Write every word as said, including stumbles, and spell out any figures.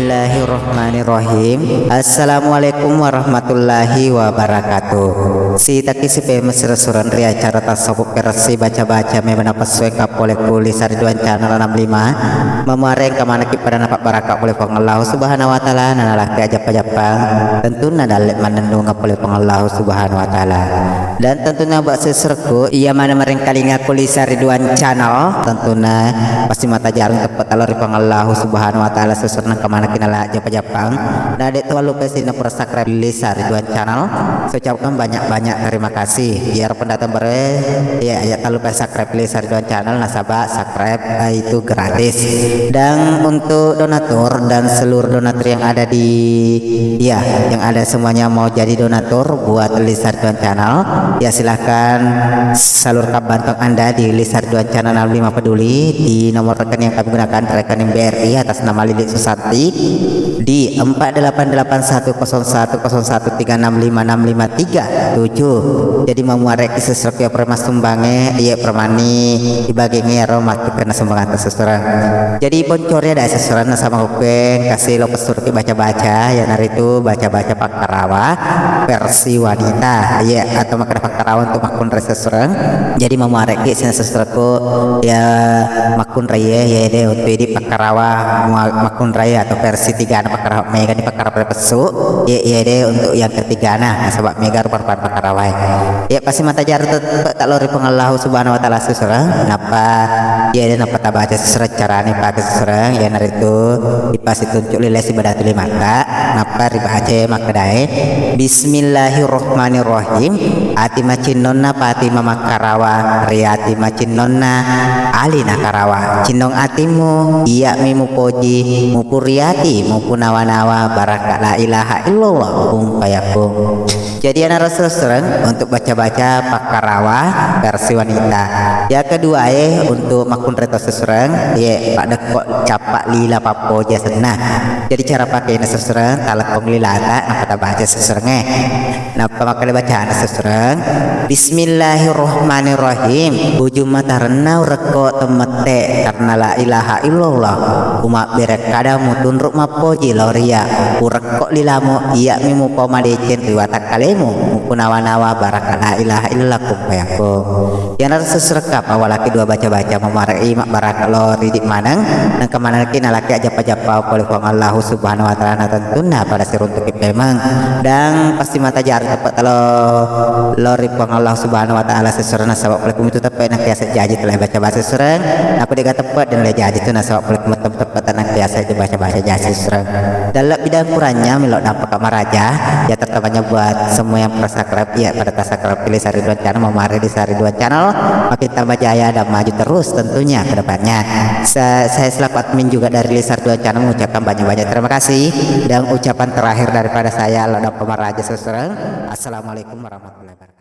Bismillahirrahmanirrahim. Assalamualaikum warahmatullahi wabarakatuh. Sitaki sipemeng sura-sureng ri acara tasawuf versi baca-baca memang napessueng ka pole ku Lisa Ridwan Channel enam lima. Mamuareng kamanaki pada napabbarakka pole Puang Allahu Subhanahu wa Ta'ala, nanalaki ajappa-jappang. Tentunna dalle mannennungeng pole Puang Allahu Subhanahu wa Ta'ala. Dan tentunna buat sesserku, iya mana merengkalinga ku Lisa Ridwan Channel, tentunna pasti mata jarung tepat talo ri Puang Allahu Subhanahu wa Ta'ala, sesserna kamanaki nala ajappa-jappang. Nah, dek tuan lupa sih, pura subscribe Lisa Ridwan Channel. Saya ucapkan banyak-banyak terima kasih. Biar pendatang baru, ya, ya, tak lupa subscribe Lisa Ridwan Channel, nasaba subscribe, eh, itu gratis. Dan untuk donatur dan seluruh donatur yang ada di, ya, yang ada semuanya mau jadi donatur buat Lisa Ridwan Channel, ya, silahkan salurkan bantuan Anda di Lisa Ridwan Channel enam lima Peduli di nomor rekening yang kami gunakan, rekening B R I atas nama Lili Susanti di empat delapan delapan satu kosong satu kosong satu tiga enam lima enam lima tiga tujuh. Jadi mamuarek sesserku ya permasumbange, iya permani ibagenge ro matu kena sumbangan sessereng. Jadi poncori ada sessereng sama kukueng kasih lo pesurki baca-baca, ya naritu baca-baca Pakkarawa versi wanita, iya, atau makkeda Pakkarawa untuk makkunrai sessereng. Jadi mamuareki sina sesserku ya makkunrai, ya, ya deh, untuk idi Pakkarawa mua-, makkunrai atau versi tigana Pakkarawa, mega ni Pakkarawa pada pesu, ya, ya deh, untuk yang ketigana, nasaba mega rupa-rupa Pakkarawa. Ya, pasti mata jarung teppe tak lori Puang Allahu Subhanahu wa Ta'ala sessereng, napa, ya deh, napa tabaca sessereng, carane pake sessereng, ya naritu ipasitunjuk lilesi badatu limata. Nappa ribaca makkedae, Bismillahirrahmanirrahim. Ati macinnonna pati mamakkarawa, ri ati macinnonna ali nakarawa. Cinnong atimmu, iya'mi mupoji, mupuriati, mupunawa-nawa, barakka la ilaha illallah, kun fayakun. Jadi, anaro sessereng untuk baca-baca Pakkarawa versi wanita. Yang keduae untuk makkunrai to sessereng, ye, paddekko cappa lila pappoji asenna. Jadi cara pakena sessereng, talekkong lilata, nappa tabaca sesserengnge. Nappa makkeda bacana sessereng, Bismillahirrahmanirrahim. Ujung matarenna urekko temmette karena la ilaha illallah. Umabberekkada mutunru mappoji lao ri iya. Urekko lilamu, iya'mi mupau madeceng ri watakkalemu. Mupunawa-nawa barakka la ilaha illallah, kun fayakun. Iyanaro sessereng kapang walaki dua baca-baca, mamuarei mabbarakka lao ridi maneng, nengka manengki nalaki ajappa-jappa pole Puang Allahu Subhanahu wa Ta'ala, na tentunna pada siruntuki pemeng. Dan pasti mata jarung teppe talo lao ri Puang Allahu Subhanahu wa Ta'ala sessereng, nasaba pole kumitu teppe nengka yase jaji tala baca-baca sessereng, nako dega teppe dan le jaji tu nasaba pole kumitu teppe tenang biasa aja baca-baca jasa sessereng. Dan lebih dan kurangnya melo dampaka maraja, ya terutama buat semua yang pernah subscribe, ya pada ta subscribe pilih Sari Dua Channel, memari di Sari Dua Channel, makin tambah jaya dan maju terus tentunya ke depannya. Sa-, saya selaku admin juga dari Lisar Dua Channel mengucapkan banyak-banyak terima kasih, dan ucapan terakhir daripada saya, lo dampaka maraja sessereng. Assalamualaikum warahmatullahi wabarakatuh.